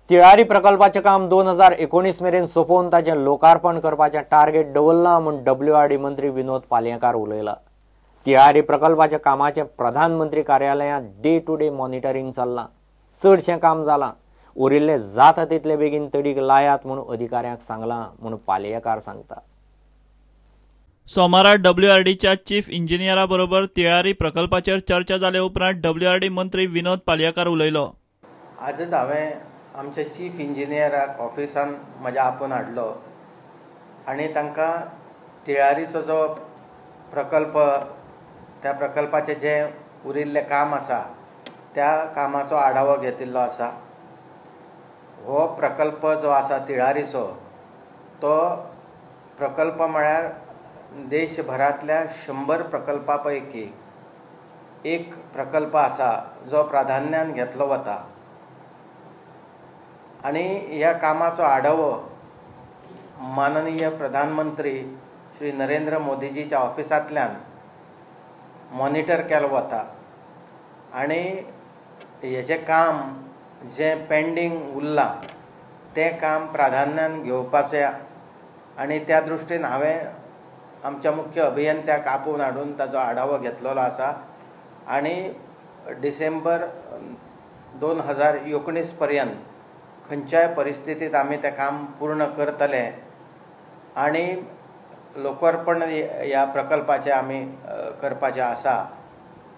तिळारी प्रकल्पाचें काम 2019 मेरेन सोंपोवन ताचें लोकार्पण करपाचें टार्गेट दवरलां म्हूण डब्ल्यूआरडी मंत्री विनोद पालयेंकार उलयला. तिळारी प्रकल्पाच्या कामाचें प्रधानमंत्री कार्यालयांत डे टू डे मॉनिटरींग चल्लां. चडशें काम जालां, उरिल्लें जाता तितले बेगीन तडीक लायात म्हूण अधिकाऱ्यांक सांगलां म्हूण पालयेंकार सांगता. सोमारा डब्ल्यूआरडीच्या चीफ इंजिनियरा बरोबर तिळारी प्रकल्पाचेर चर्चा जाले उपरांत डब्ल्यूआरडी मंत्री विनोद पालयेंकार उलयलो. आजच हांवें आमच्या चीफ इंजिनियराक ऑफिसान म्हज्या आपोवन हाडलो आनी तांकां तिळारीचो जो प्रकल्प, त्या प्रकल्पाचें जें उरिल्लें काम आसा त्या कामाचो आढावो घेतिल्लो आसा. हो प्रकल्प जो आसा तिळारीचो, तो प्रकल्प म्हळ्यार देशभरांतल्या 100 प्रकल्पा पैकी एक प्रकल्प आसा जो प्राधान्यान घेतलो वता आनी ह्या कामाचो आढावो माननीय प्रधानमंत्री श्री नरेंद्र मोदीजीच्या ऑफिसांतल्यान मॉनिटर केलो वता आनी हेजें काम जें पेंडींग उरलां तें काम प्राधान्यान घेवपाचें आनी त्या दृश्टीन हांवें आमच्या मुख्य अभियंत्याक आपोवन हाडून ताचो आढावो घेतलेलो आसा आनी डिसेंबर 2019 पर्यंत खंयच्याय परिस्थितींत आमी तें काम पूर्ण करतले आनी लोकार्पण ह्या प्रकल्पाचें आमी करपाचें आसा.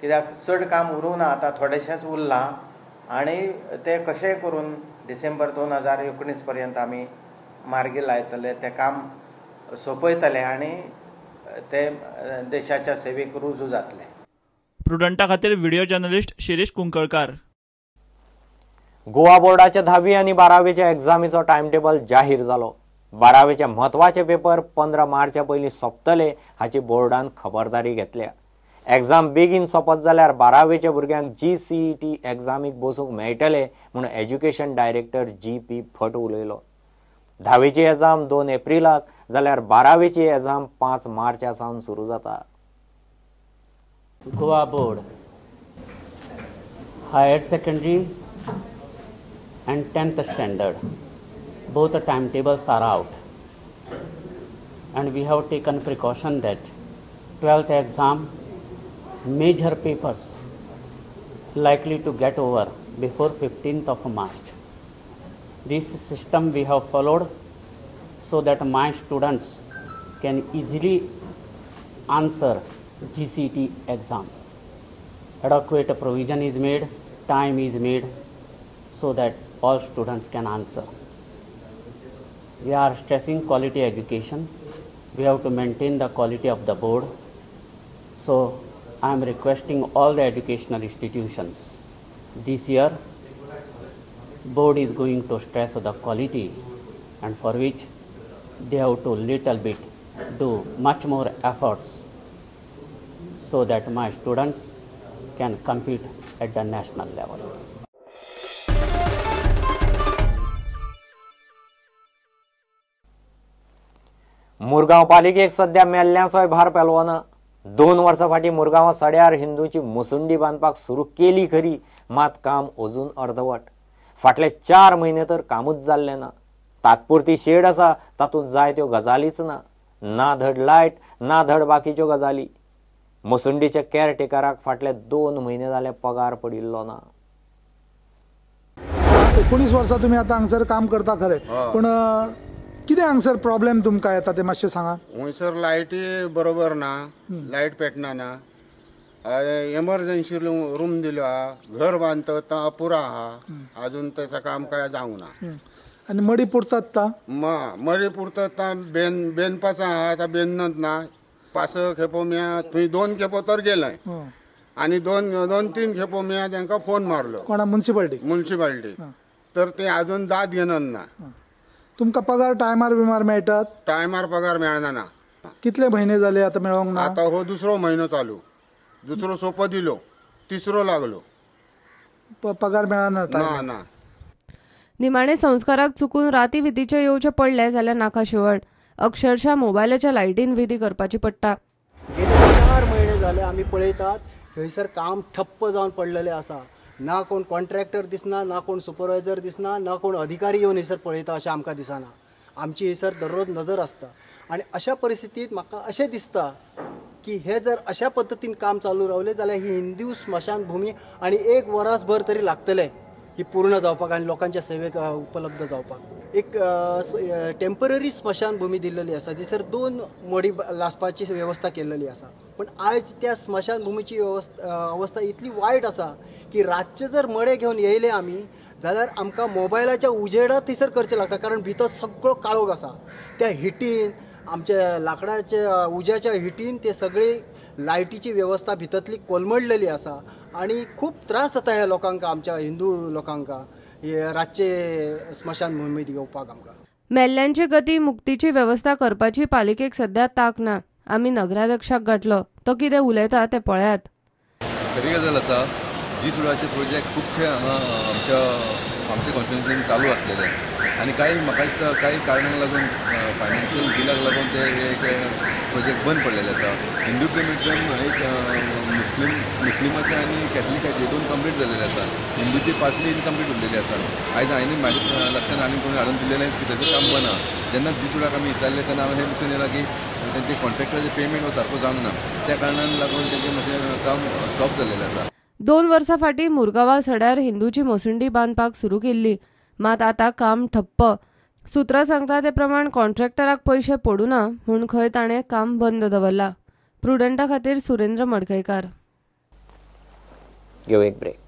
कित्याक चड काम उरूंक ना, आतां थोडेशेंच उरलां आनी तें कशेंय करून डिसेंबर 2019 पर्यंत आमी मार्गी लायतले, तें काम सोंपयतले आनी तें देशाच्या सेवेक रुजू जातलें. प्रुडंटा खातीर व्हिडिओ जर्नलिस्ट शिरीष कुंकळकार. गोवा बोर्डाच्या 10वी आनी 12वीच्या एग्जामीचो टायमटेबल जाहीर जालो. 12वीचे म्हत्वाचे पेपर 15 मार्चा पयलीं सोंपतले हाची बोर्डान खबरदारी घेतल्या. एग्जाम बेगीन सोंपत जाल्यार 12वीच्या भुरग्यांक GCET एग्जामीक बसूंक मेळटले म्हूण एज्युकेशन डायरेक्टर GP Bhat उलयलो. 10वीची एग्जाम 2 एप्रिलाक जाल्यार 12वीची एग्जाम 5 मार्चा सावन सुरू जाता. Goa board higher secondary and 10th standard, both the timetables are out and we have taken precaution that 12th exam major papers likely to get over before 15th of March. This system we have followed so that my students can easily answer GCT exam. Adequate provision is made, time is made so that all students can answer. We are stressing quality education. We have to maintain the quality of the board. So I am requesting all the educational institutions. This year, board is going to stress the quality, and for which they have to little bit do much more efforts so that my students can compete at the national level. Murgaon पालिकेक सध्या मेल्ल्यांचोय भार पेलवना. 2 वर्सां फाटीं मुरगांवां सड्यार हिंदूची मुसुंडी बांदपाक सुरू केली खरी, मात काम अजून अर्दवट. फाटले 4 म्हयने तर कामूच जाल्लें ना. तात्पुरती शेड आसा तातूंत जाय त्यो गजालीच ना, ना धड लायट ना धड बाकीच्यो गजाली. मुसुंडीच्या केअरटेकराक फाटले 2 म्हयने जाले पगार पडिल्लो ना. 19 वर्सां तुमी आतां हांगसर काम करता खरें, पूण कितें हांगसर प्रॉब्लेम तुमकां येता ते मातशें सांगा. हंयसर लायटी बरोबर ना, लायट पेटना ना, एमर्जन्सी रूम दिलो आहा, घर बांदता तो अपुरा आहा, अजून तेचो काम काय जावंक ना. आनी मडी पुरतात ता मडी पुरतात ता बेनपाचो आहा, आतां बेनत ना. 5 खेपो मिया थंय 2 खेपो तर गेलय आनी 2-3 खेपो मिया तांकां फोन मारलो कोणा मुन्सिपाल्टी मुन्सिपाल्टी तर ते अजून दाद घेनत ना. तुमकां पगार टायमार बिमार मेळटात? टायमार पगार मेळना ना. कितले म्हयने जाले आतां मेळोंक ना? आतां हो दुसरो म्हयनो चालू, दुसरो सोपो दिलो, तिसरो लागलो, पगार मेळना ना ना. निमाणे संस्काराक चुकून राती विधीचे येवचे पडले जाल्यार नाका शिवट. अक्षरशः मोबायलाच्या लायटीन विधी करपाची पडटा. गेले 4 म्हयने जाले आमी पळयतात थंयसर काम ठप्प जावन पडलेलें आसा. ना कोण कॉन्ट्रॅक्टर दिसना, ना कोण सुपरवायझर दिसना, ना कोण अधिकारी येवन हयसर पळयता अशें आमकां दिसना. आमची हयसर दररोज नजर आसता आनी अशा परिस्थितींत म्हाका अशें दिसता की हे जर अशा पद्दतीन काम चालू रावलें जाल्यार ही हिंदू स्मशानभूमी आनी एक वरसभर तरी लागतलें ही पूर्ण जावपाक आनी लोकांच्या सेवेक उपलब्ध जावपाक. एक टेंपररी स्मशानभूमी दिल्लेली आसा जिसर 2 मडी लासपाची वेवस्था केल्लेली आसा, पण आयज त्या स्मशानभूमीची अवस्था इतली वायट आसा की रातचे जर मडे घेवन येयले आमी जाल्यार आमकां मोबायलाच्या उजेडात थंयसर करचें लागता, कारण भितर सगळो काळोख आसा. त्या हिटीन आमच्या लाकडाच्या उज्याच्या हिटीन ते सगळी लायटीची वेवस्था भितरली कोलमडलेली आसा आनी खूब त्रास जाता ह्या लोकांक, आमच्या हिंदू लोकांक रातचे स्मशानभूमीत येवपाक. आमकां मेल्ल्यांची गती मुक्तीची वेवस्था करपाची पालिकेक सध्या ताक ना. आमी नगराध्यक्षाक गाठलो, तो कितें उलयता तें पळयात. खरी गजाल आसा, जी सुडाचे प्रोजेक्ट खुबशे हांगा आमच्या आमच्या कॉन्स्टिट्युन्सीन चालू आसलेले आनी कांय म्हाका दिसता कांय कारणांक लागून फायनान्शियल बिलाक लागून ते एक प्रोजेक्ट बंद पडलेले आसा. हिंदू क्रिमेटोरियम एक मुस्लिमाचे आनी कॅथलिकाचे दोन कंप्लीट जाल्लेले आसा. हिंदूची पार्सली इनकम्प्लीट उरलेली आसा. आयज हांवें म्हाज्या लक्षान आनी कोणी हाडून दिलेलें की ताचें काम बना. जेन्ना जी सुडाक आमी विचारलें तेन्ना हांवें हें दिसून येयलां की तेंचे कॉन्ट्रॅक्टराचें पेमेंट हो सारको जावंक ना, त्या कारणान लागून तेंचें मातशें काम स्टॉप जाल्लेलें आसा. 2 वर्सां फाटीं मुरगांवा सड्यार हिंदूची मसुंडी बांदपाक सुरू केल्ली, मात आतां काम ठप्प. सूत्रां सांगता ते प्रमाण कॉन्ट्रॅक्टराक पयशे पडूं ना म्हूण खंय ताणें काम बंद दवरलां. प्रुडंटा खातीर सुरेंद्र मडकयकार. घेवं एक ब्रेक.